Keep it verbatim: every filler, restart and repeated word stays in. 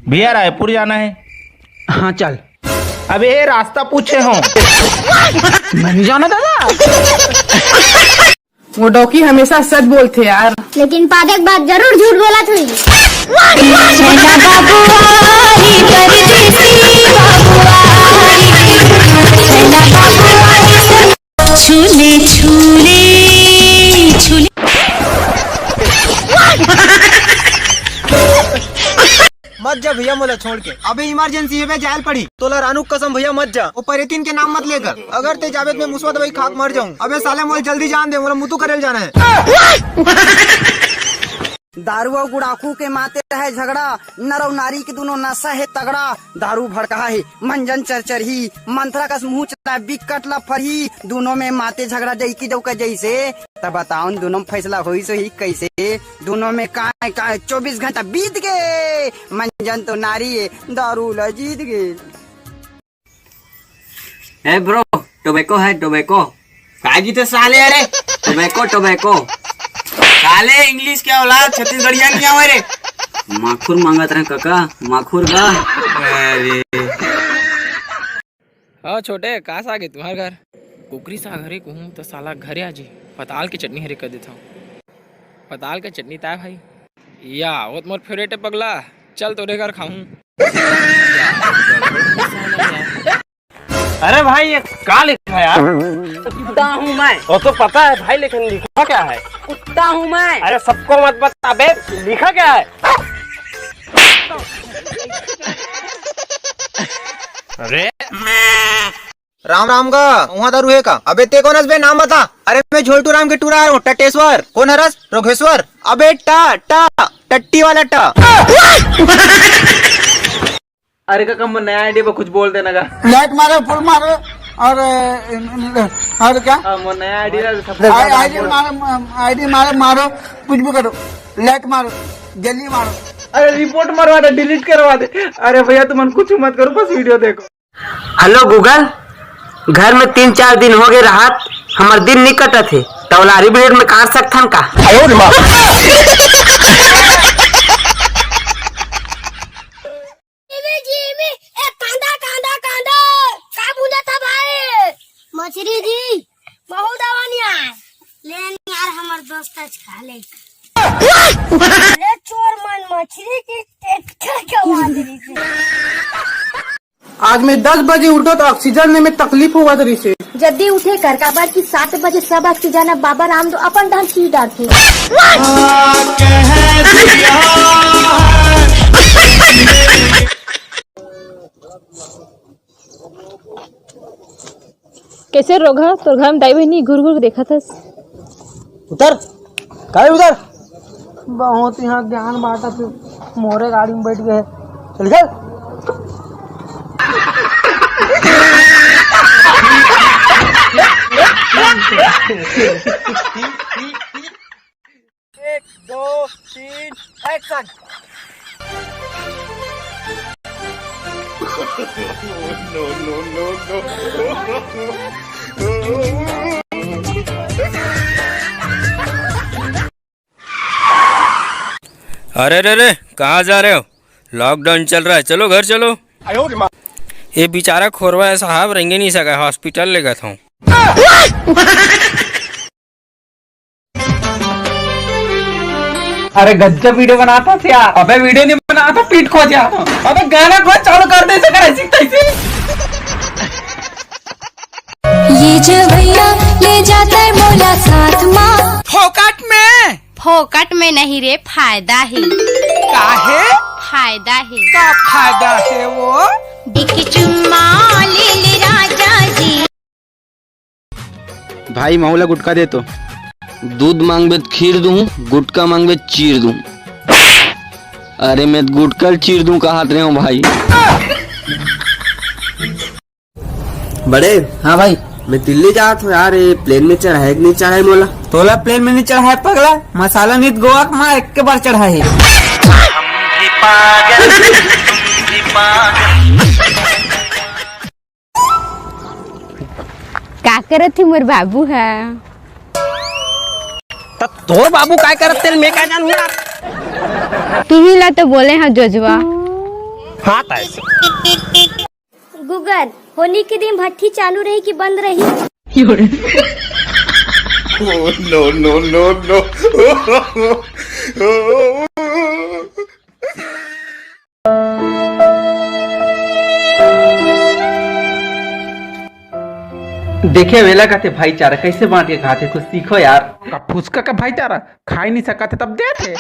भैया, रायपुर जाना है। हाँ, चल। अबे, रास्ता पूछे हो। मैं नहीं जाना दादा। वो डौकी हमेशा सच बोलथे यार। लेकिन पादे के बाद जरूर झूठ बोलत होही। मत जा भैया मोला छोड़ के। अबे इमरजेंसी हे बे, जायल पड़ी। तोला रानू कसम भैया मत जा। वो परेतिन के नाम मत लेकर। अगर ते जाबे त मैं मुसवा दवाई खा के मर जाऊं। अबे साले मोला जल्दी जान दे, मोला मुतु करे ल जाना है। दारू अउ गुड़ाखू के माते रहे झगड़ा, नर अउ नारी के दुनों नशा हे तगड़ा। दारू भड़काहा हे, मंजन चरचरही, मंथरा कस मुंह चला बिकट ला फरही। दुनों में माते झगड़ा जइकी जउका जइसे, त बताओ न दुनों में फैसला होइस होही कइसे? दुनों में काय काय चौबीस घंटा बीत गे, मंजन तो नारी हे, दारू ला जीत गे। ए ब्रो, टोबैको है, टोबैको। काय जीते साले? अरे, टोबैको, टोबैको। साले, इंग्लिश के औलाद, छत्तीसगढ़िया नहीं आवे रे। माखुर मांगत रहे काका, माखुर का। अरे। हाँ छोटे, का साग हे तुम्हार घर? कुकरी साग हरे कहूँ त साला घरे आ जी, पताल के चटनी हरे कर देता हूँ। पताल के चटनी ताय भाई। या, वो तो मोर फेवरेट है पगला। चल तोरे घर खाऊं। अरे भाई, ये का लिखा है यार? कुत्ता हूँ मैं। वो तो पता है भाई, लेकिन लिखा क्या है? कुत्ता हूँ मैं। अरे सबको मत बता बे, लिखा क्या है? अरे राम राम गा, उहाँ दारू हे का? अबे ते कोन हस बे, नाम बता। अरे मैं झोलटू राम के टूरा हरंव, टटेश्वर। कोन हरस? रोघेश्वर। अबे टा, टा, टट्टी वाला टा। अरे काका, मोर नया आईडी पर कुछ बोल देना का। लाइट मारो, फुल मारो, और, और क्या? हाँ, मोर नया आईडी ला सबसे ज्यादा आईडी बोल। मारो, आईडी मारो, मारो, कुछ भी करो, लाइट मारो, जल्दी मारो। अरे रिपोर्ट मरवा दे, डिलीट करवा दे। अरे भैया तुमन कुछ मत करो, बस वीडियो देखो। हेलो गूगल, घर में तीन चार दिन हो गए रहत, हमर दिन नहीं कटत हे, त ओला रिपीट में काट सकथन का? जीमी, जीमी, ए कांदा, कांदा, कांदा, का बूंदत हे भाई? मछरी जी, बहुत दवा नहीं आय। ले न यार, हमर दोस्त आज खा ले। ले चोर मन मछरी की टेक्टर के आवाज रही थी। आज मैं दस बजे उठो तो ऑक्सीजन में तकलीफ होवत रहिसे। जल्दी उठे कर, काबर कि सात बजे सब ऑक्सीजन अब बाबा रामदेव अपन डांस की डालते। कैसे रोगहा, तोर घर में दाई बहिनी घूर घूर के देखत हस? उतर, काय उतर? बहुत यहाँ ज्ञान बांटत हे, मोरे गाड़ी में बैठ गए। चल चल। एक, दो, तीन, एक्शन। अरे रे रे, कहाँ जा रहे हो? लॉकडाउन चल रहा है, चलो घर चलो। ये बेचारा खोरवा है साहब, रेंगे नहीं सका, हॉस्पिटल लेगत हूँ। अरे गजब वीडियो बनाता था यार। अबे वीडियो नहीं बनाता, पीठ खो जाता। अबे गाना को चालू कर दे, इसे कर ऐसी तैसी। ये जवैया ले जाता है मोला साथ मा। फोकट में? फोकट में नहीं रे, फायदा है। काहे? फायदा है। का फायदा है वो? दिख चुम्मा ले ले राजा जी। भाई, महू ला गुटखा दे तो। दूध मांगबे त खीर दूं, गुटखा मांगबे त चीर दूं। अरे, मैं त गुटखा ल चीर दूं कहत रहे हूँ भाई। बड़े। हाँ भाई। मैं दिल्ली जात हूँ यार, ये प्लेन में चढ़ाए कि नहीं चढ़ाए मोला? तोला प्लेन में नहीं चढ़ाए पगला, मसाला नित गोवा के माँ एक के बार चढ़ाए। का करत ही मोर बाबू ह? त तोर बाबू काय करत तेल मैं का जानू यार? तुही ला तो बोले हा जोजवा। हाँ, तय से। गूगल, होली के दिन भट्ठी चालू रही कि बंद रही? Oh, no, no, no, no. देखे, वेला कहते भाईचारा कैसे बांट के खाते, कुछ सीखो यार। का फुचका का भाईचारा खाई नहीं सकत है, तब देते।